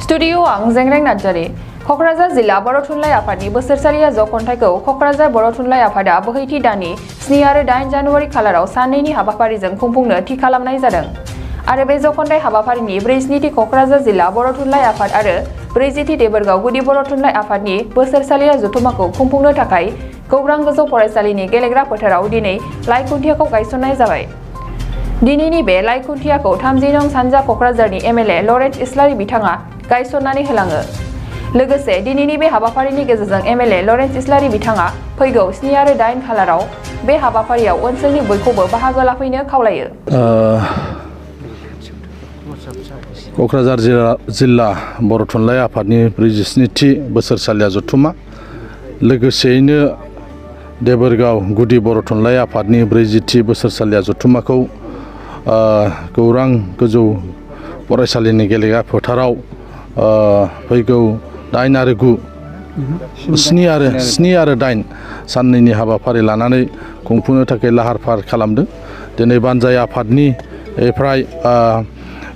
Studio आं जेंग्रें नार्जारी क'क्राझार जिल्ला बर' थुनलाइ आफादनि बोसोरसालिया जख'न्थाइखौ क'क्राझार बर' थुनलाइ आफादा बोहैथि दाननि 7 आरो 8 जानुवारि खालाराव साननैनि हाबाफारिजों खुंफुंनो थि खालामनाय जादों आरो बे जख'न्थाइ हाबाफारिनि 42थि क'क्राझार जिल्ला बर' थुनलाइ आफाद आरो 40थि देबोरगाव गुदि बर' थुनलाइ आफादनि बोसोरसालिया जथुम्माखौ खुंफुंनो थाखाय गौरां गोजौ फरायसालिनि गेलेग्रा फोथाराव दिनै लाइ खुन्थियाखौ गायसननाय जाबाय। दिनैनि बे लाइ खुन्थियाखौ 30 नं सानजा क'क्राझारनि एमएलए लरेन्स इस्लारि बिथाङा गायसननानै होलाङो। लोगोसे दिनैनि बे हाबाफारिनि गेजेरजों एमएलए लरेन्स इस्लारि बिथाङा फैगौ 7 आरो 8 खालाराव बे हाबाफारियाव ओनसोलनि बयखौबो बाहागो लाफैनो खावलायो। क'क्राझार जिल्ला बर' थुनलाइ आफादनि 47थि बोसोरसालिया जथुम्मा लोगोसेयैनो देबोरगाव गुदि बर' थुनलाइ आफादनि 40थि बोसोरसालिया जथुम्माखौ गौरां गोजौ फरायसालिनि गेलेग्रा फोथाराव फैगौ 8 आरो 9 7 आरो 8 साननैनि हाबाफारि लानानै खुंफुंनो थाखाय लाहार फाहार खालामदों। दिनै बानजाय आफादनिफ्राय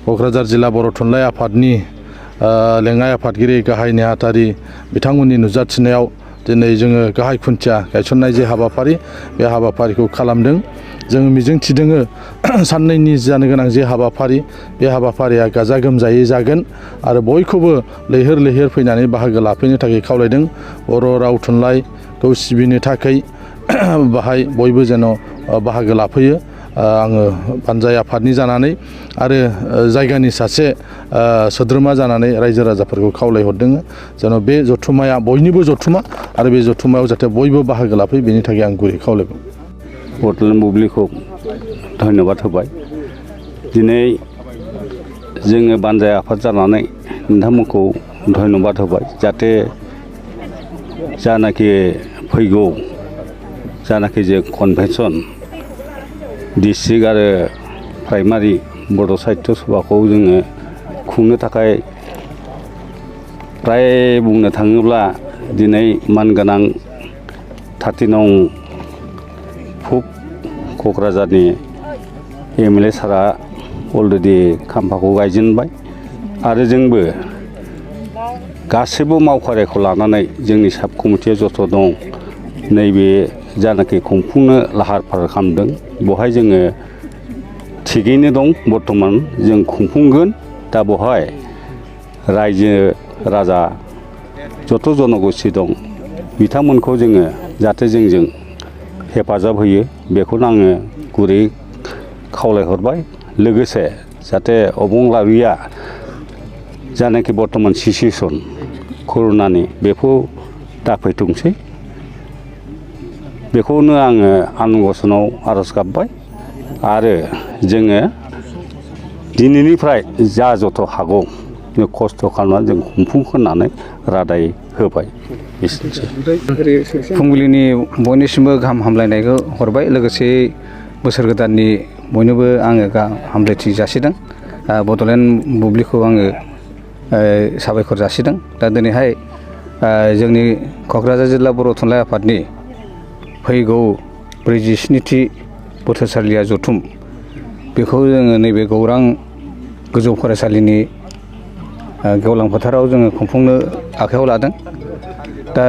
क'क्राझार जिल्ला बर' थुनलाइ आफादनि लेङाइ आफादगिरि गाहाय नेहाथारि बिथांमोननि नुजाथिनायाव दिनै जोङो गाहाय खुन्थिया गायसननाय जे हाबाफारि बे हाबाफारिखौ खालामदों। जों मिजिंथिदों साननैनि जानो गोनां जे हाबाफारि बे हाबाफारिया गाजा गोमजायै जागोन आरो बयखौबो लैहोर लैहोर फैनानै बाहागो लाफैनो थाखाय खावलायदों। बर' राव थुनलाइखौ सिबिनो थाखाय बाहाय बयबो जेन' बाहागो लाफैयो। आङो बानजाय आफादनि जानानै आरो जायगानि सासे सोद्रोमा जानानै रायजो राजाफोरखौ खावलायहरदों जेन' बे जथुम्माया बयनिबो जथुम्मा आरो बे जथुम्मायाव जाहाथे बयबो बाहागो लाफैयो बेनि थाखाय आं गुरै खावलायबाय। बड'लेण्ड बुब्लिखौ धन्यबाद होबाय। दिनै जोङो बानजाय आफाद जानानै नोंथांमोनखौ धन्यबाद होबाय जाहाथे जानाखि फैगौ जानाखि जे कनभेनसन डिस्ट्रिक्ट आरो प्राइमारि बड' साहित्य सभाखौ जोङो खुंनो थाखाय प्राय बुंनो थाङोब्ला दिनै मानगोनां 30 नं फुब क'क्राझारनि एमएलए सारा अलरेडि खाम्फाखौ गायजेनबाय आरो जोंबो गासैबो मावफारिखौ लानानै जोंनि साब कमिटिया जथ' दं नैबे जानाखि खुंफुंनो लाहार फाहार खालामदों बेवहाय जोङो थिगैनो दं। बर्थमान जों खुंफुंगोन। दा बेवहाय रायजो राजा जथ' जनगोष्ठी दं बिथांमोनखौ जोङो जाहाथे जोंजों हेफाजाब होयो बेखौनो आङो गुरै खावलायहरबाय। लोगोसे जाहाथे अबंलावरिया जानाखि बर्थमान सिचुवेसन कर'नानि बेखौ दाफैथोंसै बेखौनो आङो आनान गसाइनाव आर'ज गाबबाय आरो जोङो दिनैनिफ्राय जा जथ' हागौ खस्थ' खालामनानै जों खुंफुं होनानै रादाय होबाय। फुंबिलिनि बयनिसिमबो गाहाम हामलायनायखौ हरबाय। लोगोसे बोसोर गोदाननि बयनोबो आङो हामलायथि जासिदों। बड'लेण्ड बुब्लिखौ आङो साबायखर जासिदों। दा दिनैहाय जोंनि क'क्राझार जिल्ला बर' थुनलाइ आफादनि फैगौ 47थि बोसोरसालिया जथुम बेखौ जोङो नैबे गौरां गोजौ फरायसालिनि गेवलां फोथाराव जोङो खुंफुंनो आखायाव लादों। दा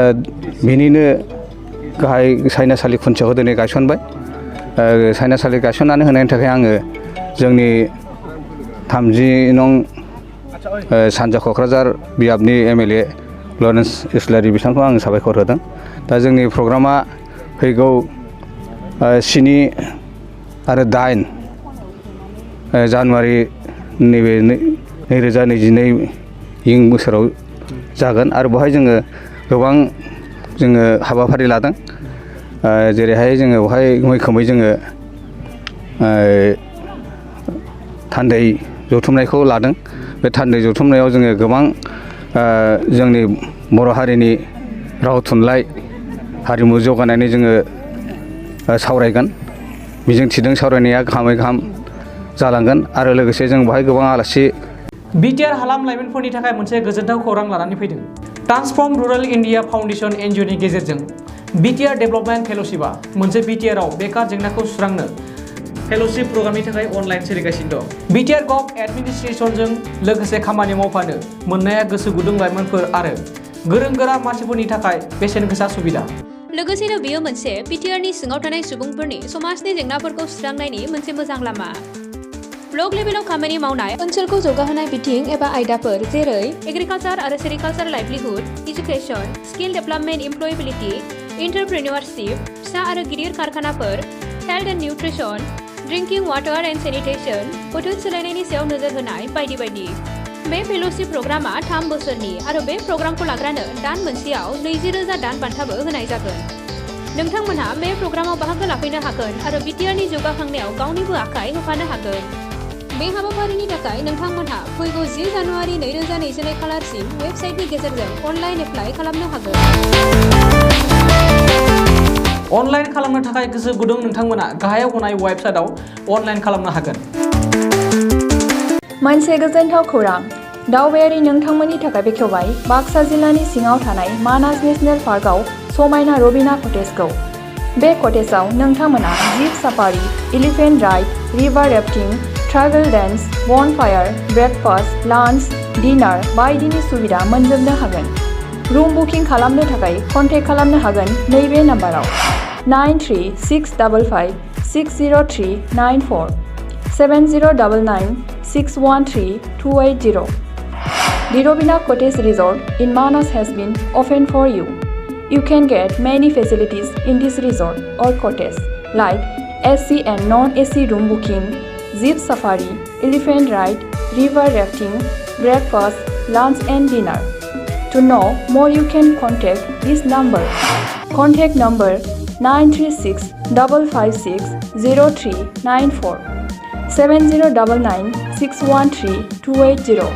बेनिनो गाहाय सायनासालि खुन्थियाखौ दिनै गायसनबाय। सायनासालि गायसननानै होनायनि थाखाय आङो जोंनि 30 नं सानजा क'क्राझार बियाबनि एमएलए लरेन्स इस्लारि बिथांखौ आं साबायखर होदों। दा जोंनि प्रग्रामा फैगौ 7 आरो 8 जानुवारि नैबे 2022 बोसोराव जागोन आरो बेवहाय जोङो गोबां हाबाफारि लादों। जेरैहाय जोङो बेवहाय मैखोमै जोङो थान्दै जथुमनायखौ लादों। बे थान्दै जथुमनायाव जोङो गोबां जोंनि बर' हारिनि राव थुनलाइ हारिमु जौगानायनि जोङो सावरायगोन। मिजिंथिदों सावरायनाया गाहामै गाहाम जालांगोन आरो लोगोसे जों बेवहाय गोबां आलासि बिटिआर हालाम लाइमोनफोरनि थाखाय मोनसे गोजोनथाव खौरां लानानै फैदों। ट्रान्सफर्म रुरेल इन्डिया फाउन्डेसन एनजिअनि गेजेरजों बिटिआर डेभेलपमेन्ट फेल'शिपआ मोनसे बिटिआरआव बेकार जेंनाखौ सुस्रांनो फेल'शिप प्रग्रामनि थाखाय अनलाइन सोलिगासिनो दं। बिटिआर गभ एडमिनिस्ट्रेसनजों लोगोसे खामानि मावफानो मोननाया गोसो गुदुं लाइमोनफोर आरो गोरों गोरा मानसिफोरनि थाखाय बेसेन गोसा सुबिदा। लोगोसेनो बेयो मोनसे बिटिआरनि सिङाव थानाय सुबुंफोरनि समाजनि जेंनाफोरखौ सुस्रांनायनि मोनसे मोजां लामा। ब्लक लेभेलाव खामानि मावनाय ओनसोलखौ जौगाहोनाय बिथिं एबा आयदाफोर जेरै एग्रिकालचार आरो sericulture livelihood, education, skill development, employability, entrepreneurship, फिसा आरो गिदिर कारखानाफोर, health and nutrition, drinking water and sanitation, बोथोर सोलायनायनि सायाव नोजोर होनाय बायदि बायदि। बे फेल'शिप प्रग्रामा 3 बोसोरनि आरो बे प्रग्रामखौ लाग्रानो दान मोनसेयाव 20,000 दान बान्थाबो होनाय जागोन। नोंथांमोनहा बे प्रग्रामाव बाहागो लाफैनो हागोन आरो बिटिआरनि जौगाखांनायाव गावनिबो आखाइ होफानो हागोन। बे हाबाफारिनि थाखाय नोंथांमोनहा फैगौ 10 जानुवारि 2022 खालारसिम वेबसाइटनि गेजेरजों अनलाइन एप्लाइ खालामनो हागोन। अनलाइन खालामनो थाखाय गोसो गुदुं नोंथांमोना गाहायाव होनाय वेबसाइटआव अनलाइन खालामनो हागोन। मोनसे गोजोनथाव खौरां, दावबायारि नोंथांमोननि थाखाय बेखेवबाय बाक्सा जिल्लानि सिङाव थानाय मानास नेशनेल पार्कआव समायना रबिना कटेजखौ। बे कटेजआव नोंथांमोना jeep safari, elephant ride, river rafting, tribal dance, bonfire, breakfast, lunch, dinner बायदिनि सुबिदा मोनजोबनो हागोन। रुम बुकिं खालामनो थाखाय कन्टेक्ट खालामनो हागोन नैबे नाम्बाराव 9365060394 7099613280. The Robina Cottage Resort in Manas has been opened for you. You can get many facilities in this resort or cottage like AC and non-AC room booking, jeep safari, elephant ride, river rafting, breakfast, lunch and dinner. To know more you can contact this number. Contact number 936-556-0394 7099613280.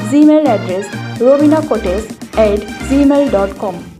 Gmail address robinacottage@gmail.com.